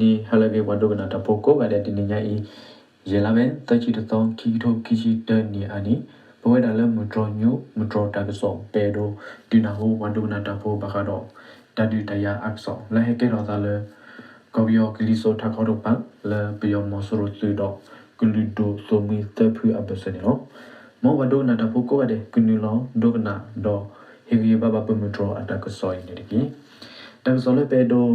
နံၤဟါလၢအဂ့ၤ ပှၤဒိကနၣ်တၢ်ဖိကိးဂၤဒဲး တနံၤညါအံၤ ယဲၢ်လါ ဖဲသၢဆံတသီ ခံကထိခံဆံတၢနံၣ်အနံၤ ပဝဲဒၣ်လၢမုၢ်တြီၢ်ညူ မုၢ်တြီၢ်တၢ်ကစီၣ် ပအဲၣ်ဒိး ဒုးနၢ်ဟူပှၤဒိကနၣ်တၢ်ဖိဘၣ်ဃးဒီး တၢ်ဒုးတၢ်ယၤအကစီၣ် လၢဟဲကဲထီၣ်အသးလၢ ကီၢ်ပယီၤကလံၤစိးထးခီတကပၤ လၢပယီၤမီၤစိရိၤသုးဒီး ကလုာ်ဒူၣ်သိၣ်မှံသၢဖုအဘၢၣ်စၢၤန့ၣ်လီၤ. မ်ပှၤဒိကနၣ်တၢ်ဖိကိးဂၤဒဲး ကနုာ်လီၤဒိကနၣ်ဒီး ဟ့ၣ်ဂံၢ်ဘါဘၣ်ပမုၢ်တြီၢ်အတၢ်ကစီၣ်အံၤန့ၣ်တက့ၢ်. တၢ်ကစီၣ်လၢပအဲၣ်ဒိး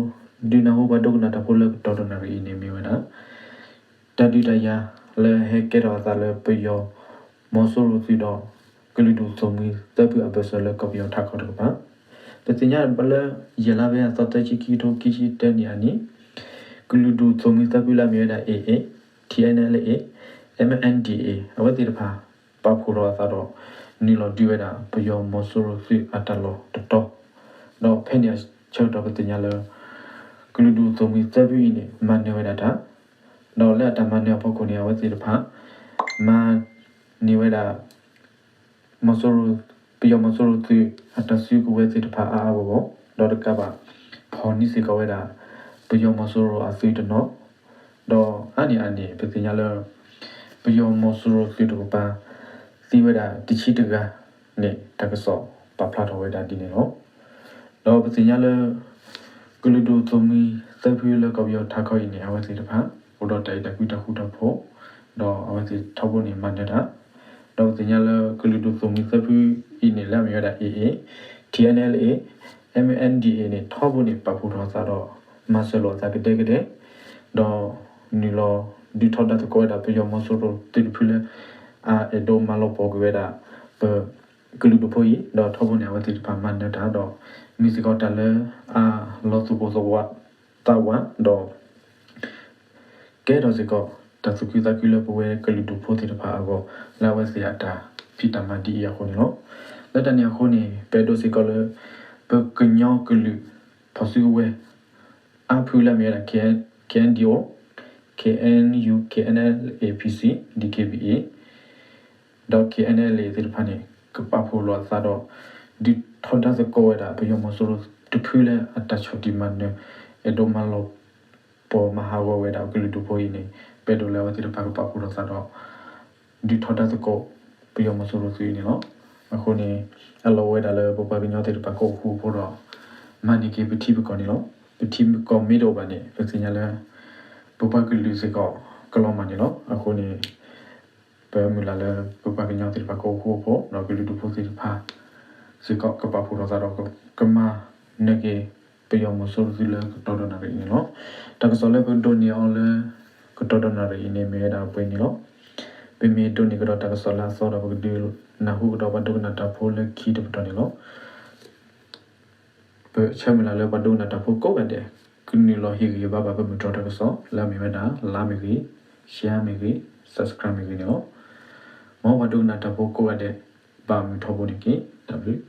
ဒုးနၢ်ဟူပှၤဒိကနၣ်တၢ်ဖိလၢကတီၢ်ဒီးနၣ်ရံၣ်အံၤန့ၣ်မ့ၢ်ဝဲဒၣ် တၢ်ဒုးတၢ်ယၤလၢဟဲကဲထီၣ်အသးလၢပယီၤမီၤစိရိၤသုးဒီး ကလုာ်ဒူၣ်သိၣ်မှံသၢဖုအဘၢၣ်စၢၤလၢကီၢ်ပယီၤထးခီတကပၤ, ပသ့ၣ်ညါဘၣ်လၢ ယဲၢ်လါ ဖဲအသီသၢဆံ ခံကထိခံဆံတၢနံၣ်အနံၤ ကလုာ်ဒူၣ်သိၣ်မှံသၢဖုလၢအမ့ၢ်ဝဲဒၣ် AA, TNLA, MNDAA အဝဲသ့ၣ်တဖၣ် ပာ်ဖှိၣ်ထီၣ်အသးဒီး နုာ်လီၤဒုးဝဲဒၣ် ပယီၤမီၤစိရိၤသုးအတၢ်လီၢ်တတီၤ, ဒီးဖဲန့ၣ်အဆၢကတီၢ်ပသ့ၣ်ညါလၢ ကလုာ်ဒူၣ်သိၣ်မှံသၢဖုအံၤန့ၣ် မၤနၢၤဝဲဒၣ်တၢ်, ဒီးလၢအတၢ်မၤနၢၤအဖီခိၣ်န့ၣ် အဝဲသ့ၣ်တဖၣ် မၤန့ၢ်ဝဲဒၣ် မီၤစိရိၤ, ပယီၤမီၤစိရိၤသုးအတၢ်စုကဝဲၤသ့ၣ်တဖၣ်အါအါဂီၢ်ဂီၢ်, ဒီးတကးဘၣ် ဖီၣ်န့ၢ်စ့ၢ်ကီးဝဲဒၣ် ပယီၤမီၤစိရိၤအသုးတနီၤ, ဒီးအါန့ၢ်အန့ၣ် ပသ့ၣ်ညါလၢ ပယီၤမီၤစိရိၤသုးတကပၤ သံဝဲဒၣ်တဆံတဂၤန့ၣ် တၢ်ကစီၣ်ပာ်ဖျါထီၣ်ဝဲဒၣ်ဒ်န့ၣ်လီၤ. ဒီးပသ့ၣ်ညါလၢ ကလုာ်ဒူၣ်သိၣ်မှံသၢဖုလၢကီၢ်ပယီၤထးခီအံၤန့ၣ် အဝဲသ့ၣ်တဖၣ် အိၣ်ဒီးတၢ်အဲၣ်တၢ်ကွံတၢ်ဃူတၢ်ဖိး, ဒီးအဝဲသ့ၣ်ထီဘိန့ၣ်မၤနၢၤတၢ်, ဒီးပသ့ၣ်ညါလၢကလုာ်ဒူၣ်သိၣ်မှံသၢဖုအံၤန့ၣ် လၢအမ့ၢ်ဝဲဒၣ် AA, TNLA, MNDAA န့ၣ် ထီဘိန့ၣ် ပာ်ဖှိၣ်ထီၣ်အသးဒီး မၤစၢၤလိာ်အသးကဒဲကဒဲ, ဒီးနုာ်လီၤဒုးထီဒါသကိးဝဲဒၣ် ပယီၤမီၤစိရိၤသုးတဖုလၢ အအဲၣ်ဒိးမၤလီၤပှီၢ်ကွံာ်ဝဲဒၣ် ပ ကလုာ်ဒူၣ်ဖိအံၤ, ဒီးထီဘိန့ၣ် အဝဲသ့ၣ်တဖၣ်မၤနၢၤတၢ်ဒီး မ့ၢ်စ့ၢ်ကီးတၢ်လၢအလီၤသူၣ်ပိၢ်သးဝး, သးဝးဒီး ကဲထီၣ်စ့ၢ်ကီး တၢ်သူၣ်ခုသးခုလၢပဝဲကလုာ်ဒူၣ်ဖိသ့ၣ်တဖၣ်အဂီၢ် လၢအဝဲသ့ၣ်အတၢ်ဖံးတၢ်မၤဒ်အံၤအဃိန့ၣ်လီၤ. လၢတၢ်န့ၣ်အဃိန့ၣ် ပအဲၣ်ဒိးစ့ၢ်ကီးလၢ ပကညီကလုာ် ဖီၣ်စုကဝဲၤ အါဖုလၢအမ့ၢ်ဝဲဒၣ် KNDO, KNU, KNLA-PC, DKBA ဒီး KNLA သ့ၣ်တဖၣ်န့ၣ် ကပာ်ဖှိၣ်လိာ်အသးဒီး ဒုးထီဒါသကိးဝဲဒၣ် ပယီၤမီၤစိရိၤတဖုလၢအတၢ်ဆီၣ်တံၢ်မၤနၢၤ အဲၣ်ဒိးမၤလီၤပှီၢ်မၤဟးဂီၤဝဲဒၣ်ကလုာ်ဒူၣ်ဖိအံၤန့ၣ် ပအဲၣ်ဒိးလၢအဝဲသ့ၣ်တဖၣ်ကပာ်ဖှိၣ်ထီၣ်သးဒီး ဒုးထီဒါသကိး ပယီၤမီၤစိရိၤသုးအံၤန့ၣ်လီၤ. အဃိန့ၣ် အလီၢ်ဝဲဒၣ်လၢပပှၤကညီသ့ၣ်တဖၣ်ကအိၣ်ဃူအိၣ်ဖိးဒီး မၤန့ၢ်က့ၤပထံပကီၢ်န့ၣ်လီၤ. ပထံပကီၢ်မ့ၢ်တအိၣ်ဘၣ်န့ၣ် ပသ့ၣ်ညါလၢ ပပှၤကလုာ်စ့ၢ်ကီးကလီၤမၢ်န့ၣ်လီၤ. အဃိန့ၣ် ပမုၢ်လၢ်လၢပပှၤကညီသ့ၣ်တဖၣ်ကအိၣ်ဃူအိၣ်ဖိး ဒီးကလုာ်ဒူၣ်ဖိသ့ၣ်တဖၣ်စ့ၢ်ကီးကပာ်ဖှိၣ်ထီၣ်သးဒီး ကမၤနၢၤက့ၤ ပယီၤမီၤစိရိၤသုးလၢကတီၢ်ဒီးနၣ်ရံၣ်အံၤန့ၣ်လီၤ. တၢ်ကစီၣ်လၢပကဒိးန့ၢ်အီၤလၢ ကတီၢ်ဒီးနၣ်ရံၣ်အံၤန့ၣ်မ့ၢ်ဝဲဒၣ်ပှဲၤန့ၣ်လီၤ. ပမ့ၢ်ဒိးန့ၢ်ကဒီးတၢ်ကစီၣ်လၢအသီဒီး ပကဒုးနၢ်ဟူကဒီးပှၤဒိကနၣ်တၢ်ဖိလၢခံတပတီၢ်န့ၣ်လီၤ. ပဆၢမုၢ်လၢ်လၢပှၤဒိကနၣ်တၢ်ဖိကိးဂၤဒဲး ကနုာ်လီၤဟ့ၣ်ဂံၢ်ဟ့ၣ်ဘါဘၣ်ပမုၢ်တြီၢ်တၢ်ကစီၣ် လၢအမ့ၢ်ဝဲဒၣ် like မ့ၢ်ဂ့ၤ, share မ့ၢ်ဂ့ၤ, subscribe မ့ၢ်ဂ့ၤန့ၣ်လီၤ. မ်ပှၤဒိကနၣ်တၢ်ဖိကိးဂၤဒဲး ဘၣ်မုာ်ထီဘိန့ၣ်တက့ၢ်. တၢ်ဘျုး